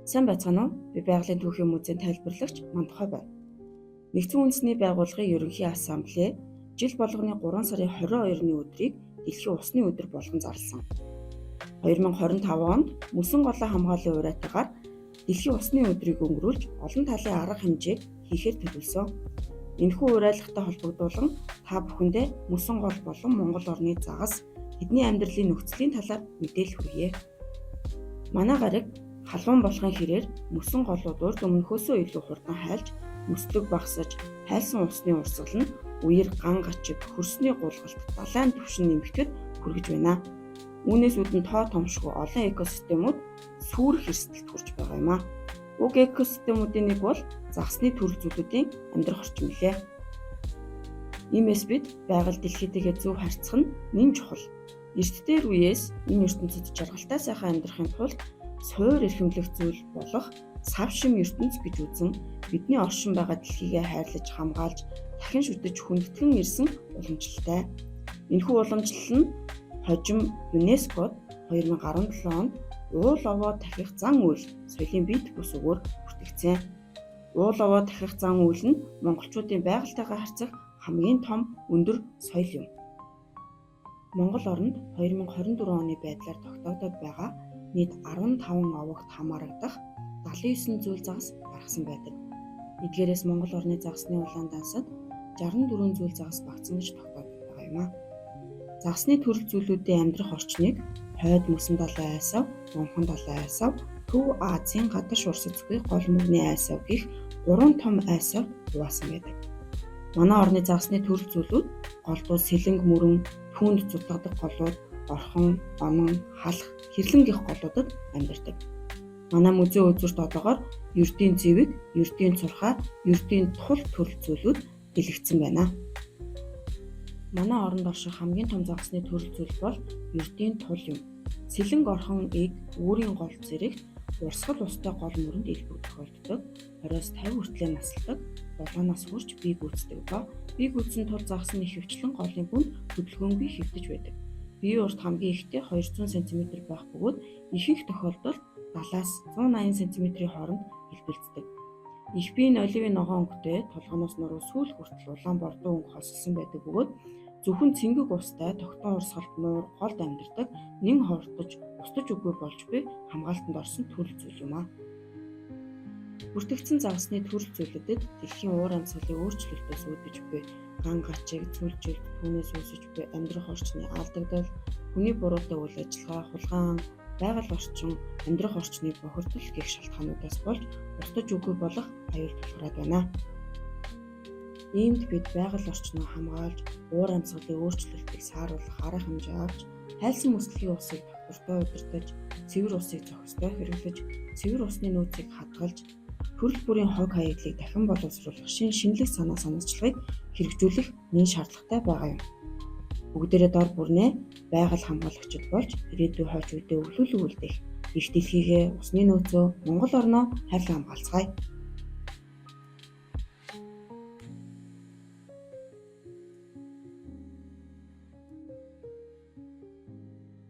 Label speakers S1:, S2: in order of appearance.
S1: Сайн байцгаана уу? Би Байгалийн түүхийн музейн тайлбарлагч Мандахой байна. Нэгдсэн Үндэсний Байгууллагын Ерөнхий Ассамблей жил болгоны 3 сарын 22-ны өдрийг Дэлхийн усны өдөр болгон зарласан. 2025 онд мөсөн голоо хамгааллын уриатайгаар Дэлхийн усны өдрийг өнгөрүүлж олон талын арга хэмжээг хийхээр төлөвлөсөн. Энэхүү уриалгатай холбогдуулан та бүхэндээ мөсөн гол болон Монгол орны загас, тэдний амьдралын нөхцөлийн талаар мэдээлэл хүргье. Манай гариг халуун болохын хэрээр мөсөн голууд урд өмнөхөөсөө илүү хурдан хайлж, мөслөг багасаж, хайлсан усны урсгал нь үер, ган гачиг, хөрсний гулгалт, далайн түвшин нэмэгдэхэд хүргэж байна. Үүнээс үүдэн тоо томшгүй олон экосистемүүд сүүрэх эрсдэлд хүрч байгаа юм а. Уг экосистемүүдийн нэг бол загасны төрөл зүйлүүдийн амьдрах орчин билээ. Иймээс бид байгаль дэлхийтэйгээ зөв харьцах нь нэн чухал. Эрт дээр үеэс энэ ертөнцид жаргалтай сайхан амьдрахын тулд суур эрхэмлэх зүйл болох сав шим ертөнц гэж үзэн бидний оршин байгаа дэлхийгээ хайрлаж хамгаалж дахин шүтэж хүндэтгэн ирсэн уламжлалтай. Энэхүү уламжлал нь хожим ЮНЕСКОд 2017 онд уул овоо тахих зан үйл соёлын бит бус үгээр бүртгэгдсэн. Уул овоо тахих зан үйл нь монголчуудын байгальтайгаа харьцах хамгийн том өндөр соёл юм. Монгол оронд 2024 оны байдлаар тогтоогдоод байгаа нийт 15 овогт хамаарагдах 79 зүйл загас гаргасан байдаг. Эдгээрээс Монгол орны загасны улаан дансад 64 зүйл загас багтсан гэж тогтоогдоод байгаа юм а. Загасны төрөл зүйлүүдийн амьдрах орчныг хойд мөсөн далайн айсав, номхон далайн айсав, Төв Азийн гадагш урсацгүй гол мөрний айсав гэх гурван том айсавд хуваасан байдаг. Манай орны загасны төрөл зүйлүүд голдуу сэлэнг мөрөн, түүнд зутгадаг голууд, орхон, онон, халах, хэрлэн гэх голуудад амьдардаг. Манай музей үзүүрт одоогоор ердийн зэвэг, ердийн цурхаа, ердийн тул төрөл зүйлүүд дэлгэцсэн байна. Манай оронд орших хамгийн том загасны төрөл зүйл бол ердийн тул юм. Сэлэнг орхон эг үүрийн гол зэрэгт урсгал устай гол мөрөнд элбэг тохиолддог. 20-с 50 хүртлээр насалдаг, 7 нас хүрч бие гүйцэтгэв ба бие гүйцсэн тул загас нь ихэвчлэн голын бүнд хөдөлгөөнгүй хэвтэж байдаг. Биеийн урт хамгийн ихдээ 200 см байх бөгөөд ихэнх тохиолдолд 70-аас 180 см-ийн хооронд хэлбэлздэг. Их бие нь оливын ногоон өнгөтэй, толгоноос нуруу сүүл хүртэл улаан бордоо өнгө хосолсон байдаг бөгөөд зөвхөн цэнгэг устай тогтун урсгалт нуур голд амьдардаг нэн ховордож устж үгүй болж буй хамгаалтанд орсон төрөл зүйл юм а. Бүртгэгдсэн загасны төрөл зүйлүүдэд дэлхийн уур амьсгалын өөрчлөлтөөс үүдэж буй ган гачиг, цөлжилт, түүнээс үүсэж буй амьдрах орчны алдагдал, хүний буруутай үйл ажиллагаа, хулгайн, байгаль орчин, амьдрах орчны бохирдол гэх шалтгаануудаас болж устж үгүй болох аюул тулгараад байна. Иймд бид байгаль орчноо хамгаалж, уур амьсгалын өөрчлөлтийг сааруулах арга хэмжээ авч, хайлсан мөслөгийн усыг тогтвортой удирдаж, цэвэр усыг зохистой хэрэглэж, цэвэр усны нөөцийг хадгалж, төрөл бүрийн хог хаягдлыг дахин боловсруулах шин шинэлэг санаа санаачлагыг хэрэгжүүлэх нэн шаардлагатай байгаа юм. Бүгдээрээ дор бүрнээ байгаль хамгаалагчид болж ирээдүйн хойч үедээ өвлүүлэг үлдээх их дэлхийгээ, усны нөөцөө, Монгол орноо хайрлан хамгаалцгаая.